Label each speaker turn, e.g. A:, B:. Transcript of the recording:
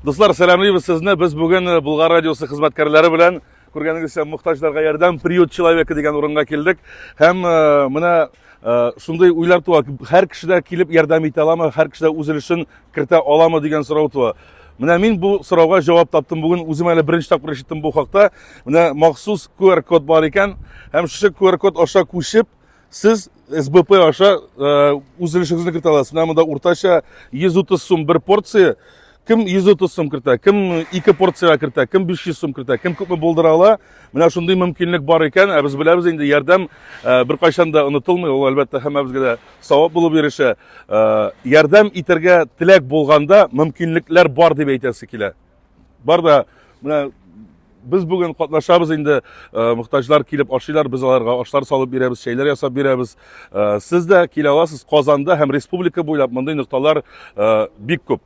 A: Дуслар, сәламлибез сезне. Без бүген э, Булгар радиосы хезмәткәрләре белән күргәнегезчә мохтаҗларга ярдәм приют человека дигән урынга килдек. Һәм э, менә э, шундый уйлар туа. Һәр кеше дә килеп ярдәм итә аламы, һәр кеше дә үз өлешен кертә аламы дигән сорау туа. Менә мин бу сорауга җавап таптым бүген. Үзем әле беренче тапкыр ишеттем бу хакта. Менә махсус QR код бар икән. Һәм шушы QR код аша күчеп, Сез СБП аша э, үз өлешегезне кертә аласыз. Менә монда уртача 130 сум бер порция. Кем 130 сум кертә, кем ике порциягә кертә, кем 500 сум кертә, кем күпме булдыра ала. Менә шундый мөмкинлек бар икән. Ә без беләбез инде ярдәм э, беркайчан да онытылмый. Ул әлбәттә һәммәбезгә дә савап булып ирешә. Э, ярдәм итәргә теләк булганда мөмкинлекләр бар дип әйтәсе килә. Бар да менә без бүген катнашабыз инде, э, мохтаҗлар килеп ашыйлар, без аларга ашлар салып бирәбез, чәйләр ясап бирәбез. Э, сез дә килә аласыз, Казанда һәм республика буйлап мондый нокталар э, бик күп.